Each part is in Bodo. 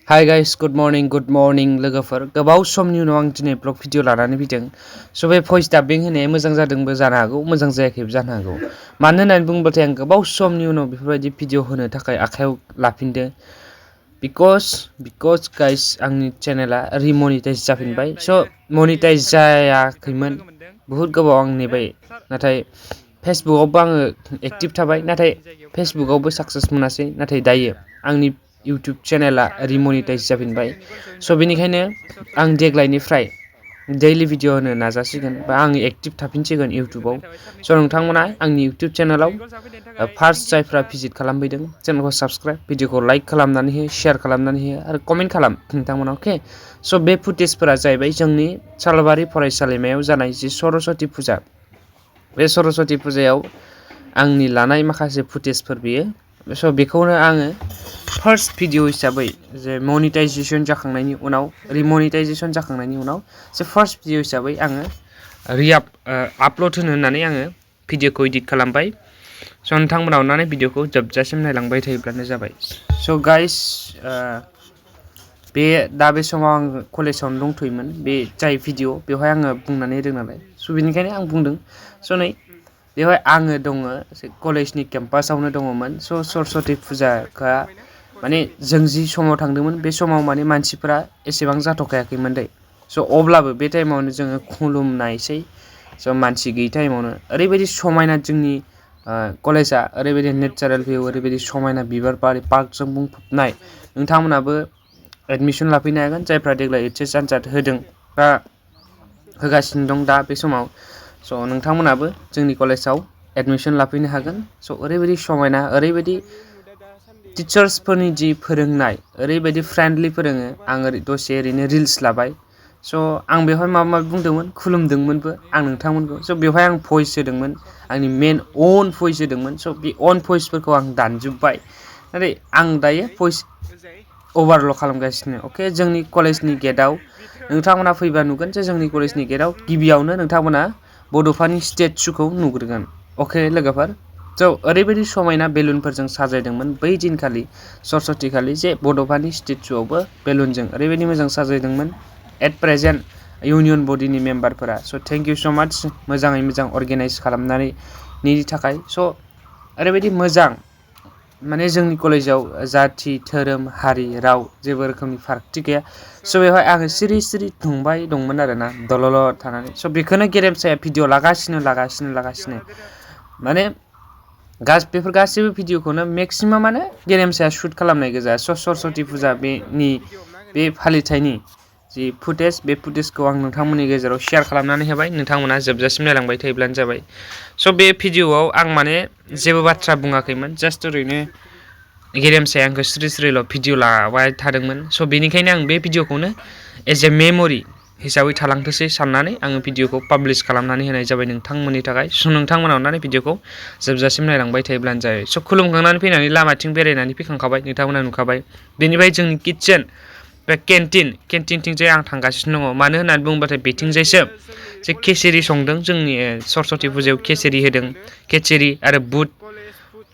Hi guys, good morning लोगोफोर गोबाव समनि उनाव आं दिनै ब्लग भिडिअ लानानै फैदों स' बे भइस डाबिं होनाया मोजां जादोंबो जानो हागौ मोजां जायाखैबो जानो हागौ मानो होननानै बुङोब्लाथाय आं गोबाव समनि उनाव बेफोरबायदि भिडिअ होनो थाखाय आखायाव लाफिनदों because guys आंनि चेनेला रिमनिटाइज जाफिनबाय स' मनिटाइज जायाखैमोन बुहुत गोबाव आं नेबाय नाथाय फेसबुकआवबो आङो एक्टिभ थाबाय नाथाय फेसबुकआवबो साक्सेस मोनासै नाथाय दायो आंनि इउटुब चेनेला रिमनिटाइज जाफिनबाय स' बेनिखायनो आं देग्लायनिफ्राय दैलि भिडिअ होनो नाजासिगोन बा आं एक्टिभ थाफिनसिगोन इउटुबाव स' नोंथांमोना आंनि इउटुब चेनेलाव फार्स्ट जायफ्रा भिजिट खालामफैदों चेनेलखौ साबस्क्राइब भिडिअखौ लाइक खालामनानै हो शेयार खालामनानै हो आरो कमेन्ट खालाम नोंथांमोना अके स' बे फुटेजफोरा जाहैबाय जोंनि सालबारि फरायसालिमायाव जानाय जि सरस्वती फुजा बे सरस्वती फुजायाव आंनि लानाय माखासे फुटेजफोर बियो स' बेखौनो आङो फार्स्ट भिडिअ हिसाबै जे मनिटाइजेसन जाखांनायनि उनाव रिमनिटाइजेसन जाखांनायनि उनाव जे फार्स्ट भिडिअ हिसाबै आङो आपल'ड होनो होननानै आङो भिडिअखौ इडिट खालामबाय स' नोंथांमोना अननानै भिडिअखौ जोबजासिम नायलांबाय थायोब्लानो जाबाय स' गाइस बे समाव आं कलेजावनो दंथ'योमोन बे जाय भिडिअ बेवहाय आङो बुंनानै होदों नालाय स' बेनिखायनो आं बुंदों स' नै बेवहाय आङो दङ कलेजनि केम्पासावनो दङमोन स' सरस्वती फुजाखौ माने जों जि समाव थांदोंमोन बे समाव माने मानसिफोरा एसेबां जाथ'खायाखैमोन दै स' अब्लाबो बे टाइमावनो जोङो खुलुमनायसै स' मानसि गैयि टाइमावनो ओरैबायदि समायना जोंनि कलेजा ओरैबायदि नेचारेल भिउ ओरैबायदि समायना बिबार बारि पार्कजों बुंफबनाय नोंथांमोनाबो एडमिसन लाफैनो हागोन जायफ्रा देग्लाय HS आनजाद होदों बा होगासिनो दं दा बे समाव स' नोंथांमोनाबो जोंनि कलेजाव एडमिसन लाफैनो हागोन स' ओरैबायदि समायना ओरैबायदि टिचार्सफोरनि जि फोरोंनाय ओरैबायदि फ्रेन्डलि फोरोङो आं दसे ओरैनो रिल्स लाबाय स' आं बेवहाय माबा माबि बुंदोंमोन खुलुमदोंमोनबो आं नोंथांमोनखौ स' बेवहाय आं भइस होदोंमोन आंनि मेन अन भइस होदोंमोन स' बे अन भइसफोरखौ आं दानजोब्बाय नाथाय आं दायो भइस अभारल' खालामगासिनो अके जोंनि कलेजनि गेटआव नोंथांमोना फैबा नुगोन जे जोंनि कलेजनि गेटआव गिबियावनो नोंथांमोना बड'फानि स्टेचुखौ नुग्रोगोन अके लोगोफोर स' ओरैबायदि समायना बेलुनफोरजों साजायदोंमोन बै दिनखालि सरस्वती खालि जे बड'फानि स्टेचुआवबो बेलुनजों ओरैबायदि मोजां साजायदोंमोन एट प्रेजेन्ट इउनियन बडिनि मेम्बारफोरा स' थेंक इउ स' माच मोजाङै मोजां अर्गेनाइज खालामनायनि थाखाय स' ओरैबायदि मोजां माने जोंनि कलेजाव जाथि धोरोम हारि राव जेबो रोखोमनि फारागथि गैया स' बेवहाय आङो सिरि सिरि दुंबाय दंमोन आरोना दलल' थानानै स' बेखौनो गेरेमसाया भिडिअ लागासिनो माने बेफोर गासैबो भिडिअखौनो मेक्सिमामानो गेरेमसाया शुट खालामनाय गोजा सरस्वती फुजा बे फालिथायनि जि फुटेज बे फुटेजखौ आं नोंथांमोननि गेजेराव शेयार खालामनानै होबाय नोंथांमोना जोबजासिम नायलांबाय थायोब्लानो जाबाय स' बे भिडिअआव आं माने जेबो बाथ्रा बुङाखैमोन जास्ट ओरैनो गेरेमसाया आंखौ स्रिल' भिडिअ लाबाय थादोंमोन स' बेनिखायनो आं बे भिडिअखौनो एज ए मेम'रि हिसाबै थालांथोंसै साननानै आङो भिडिअखौ पाब्लिश खालामनानै होनाय जाबाय नोंथांमोननि थाखाय स' नोंथांमोना अननानै भिडिअखौ जोबजासिम नायलांबाय थायोब्लानो जाबाय स' खुलुमखांनानै फैनानै लामाथिं बेरायनानै फैखांखाबाय नोंथांमोना नुखाबाय बेनिफ्राय जोंनि किटचेन बे केन्टिनथिंजाय आं थांगासिनो दङ मानो होननानै बुङोब्लाथाय बेथिंजायसो जे खेसेरि संदों जोंनि सरस्वती फुजायाव खेसेरि होदों खेसेरि आरो बुट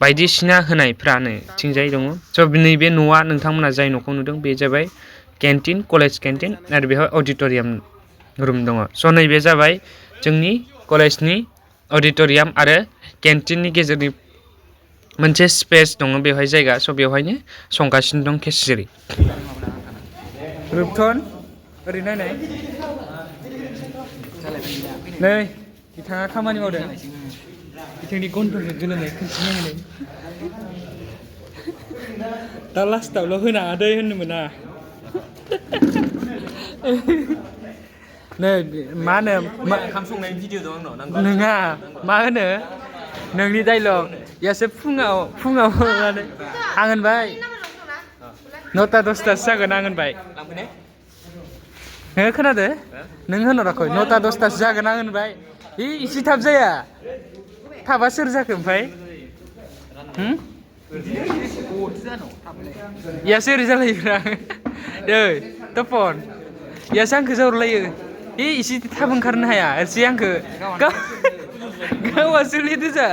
बायदिसिना होनायफ्रानो थिंजाय दङ स' नैबे न'आ नोंथांमोना जाय न'खौ नुदों बे जाबाय केन्टिन कलेज केन्टिन आरो बेवहाय अडिट'रियाम रुम दङ स' नैबे जाबाय जोंनि कलेजनि अडिट'रियाम आरो केन्टिननि गेजेरनि मोनसे स्पेस दङ बेवहाय जायगा स' बेवहायनो संगासिनो दं खेसेरि रुपथन ओरै नायनाय नै बिथाङा खामानि मावदों बिथांनि गन्थंजों गोलोमनाय खोनथिनि होनै दा लास्टावल' होनाङा दै होननो मोना नै मा होनो ओंखाम संनायनि भिडिअ दं आंनाव नङा मा होनो नोंनि डाइलग यासो फुङाव होनानै आं होनबाय 9ता 10तासो जागोन आं होनबाय नोङो खोनादो नों होनहराखै 9ता 10तासो जागोन आं होनबाय एसे थाब जाया थाबा सोर जाखो ओमफ्राय यासो ओरै जालायोब्रा दै तपन यासो आंखौ जाहरलायो एसे थाब ओंखारनो हाया एसे आंखौ गावासो लेट जा